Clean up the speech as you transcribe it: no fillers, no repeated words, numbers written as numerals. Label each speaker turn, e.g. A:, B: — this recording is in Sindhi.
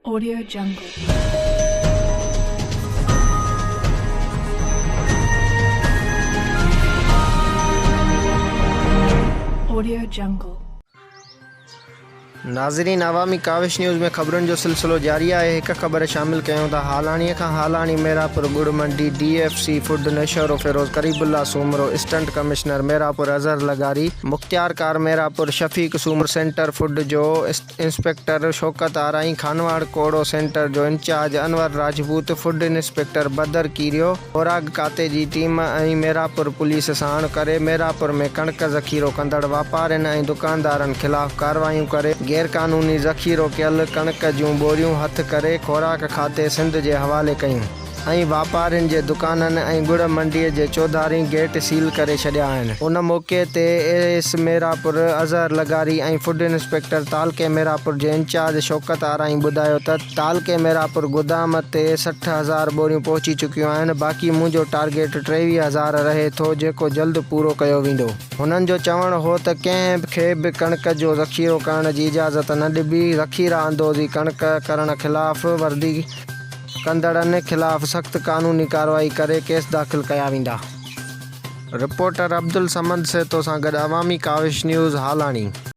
A: Audio Jungle. Audio Jungle.
B: ناظرين عوامي ڪاوش نيوز ۾ خبرن جو سلسلو جاري آهي هڪ خبر شامل ڪيون ٿا هالاڻي کان هالاڻي ميراپور ڳڙ منڊي D F C food Naushahro Feroze Qarib Ullah Soomro assistant commissioner Mirapur Azhar لغاري مختيارڪار ميراپور شفيق سومرو سينٽر فوڊ جو انسپيڪٽر شوڪت آرائين، خانواهڻ ڪوڙو سينٽر جو incharge Anwar Rajput, food inspector Badar Kerio, خوراڪ کاتي جي ٽيم ۽ ميراپور پوليس ساڻ ڪري ميراپور ۾ ڪڻڪ ذخيرو ڪندڙ واپارين ۽ دڪاندارن خلاف ڪاروايون ڪري غيرقانوني ذخيرو ڪيل ڪڻڪ جون ٻوريون هٿ ڪري خوراڪ کاتي سنڌ جي حوالي ڪيون. ۽ واپارين جي دڪانن ۽ ڳڙ منڊي جي چوڌاري گيٽ سيل ڪري ڇڏيا آهن. ان موقعي تي اي ايس ميراپور اظهر لغاري ۽ فوڊ انسپيڪٽر تعلقي ميراپور جي انچارج شوڪت آرائين ٻڌايو ته تعلقي ميراپور گدام تي 60 هزار ٻوريون پهچي چڪيون آهن باقي منهنجو ٽارگيٽ 23 هزار رهي ٿو جيڪو جلد پورو ڪيو ويندو. هنن جو چوڻ هو ته ڪنهن کي به ڪڻڪ جو ذخيرو ڪرڻ جي اجازت نه ڏبي، ذخيره اندوزي ڪڻڪ ڪرڻ خلاف وردي ڪندڙن خلاف سخت قانوني ڪارروائي ڪري ڪيس داخل ڪيا ويندا. رپورٽر عبدالصمد سهتو سان گڏ عوامي ڪاوش نيوز هالاڻي.